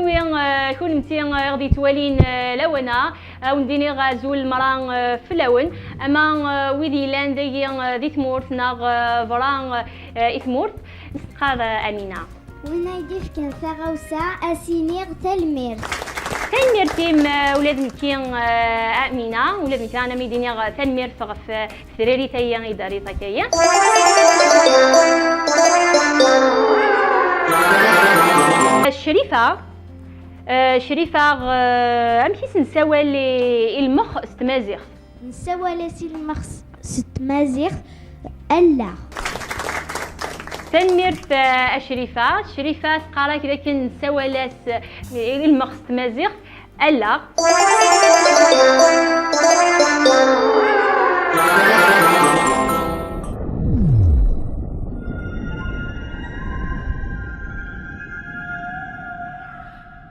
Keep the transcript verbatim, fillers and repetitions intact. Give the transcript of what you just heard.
Wi, eh, kunemti, eh, i ɣ-d-yettwalin, eh, lawan-a, a wen-d-iniɣ azul mra, eh, fell-awen, ama, eh, wid yellan dagi, eh, di tmurt neɣ, eh, bra, eh, i tmurt, nesteqar, eh, Amina. Win ay d-ifken taɣawsa, a s-iniɣ tanemmirt. Tanemmirt-im, eh, ula d nekki, eh, a Amina, ula d nekki, anami d-iniɣ, eh, tanemmirt ɣef, eh, tririt-agi i d-terriḍ akka-yi. Crifa, eh, Crifa, eh, amek i s-nessawal i, i lmex s tmaziɣt? Nessawal-as i lmex s, s tmaziɣt, allaɣ. Tanemmirt, eh, a Crifa. Crifa teqqar-ak d akken nessawal-as, eh, i lmex s tmaziɣt, allaɣ.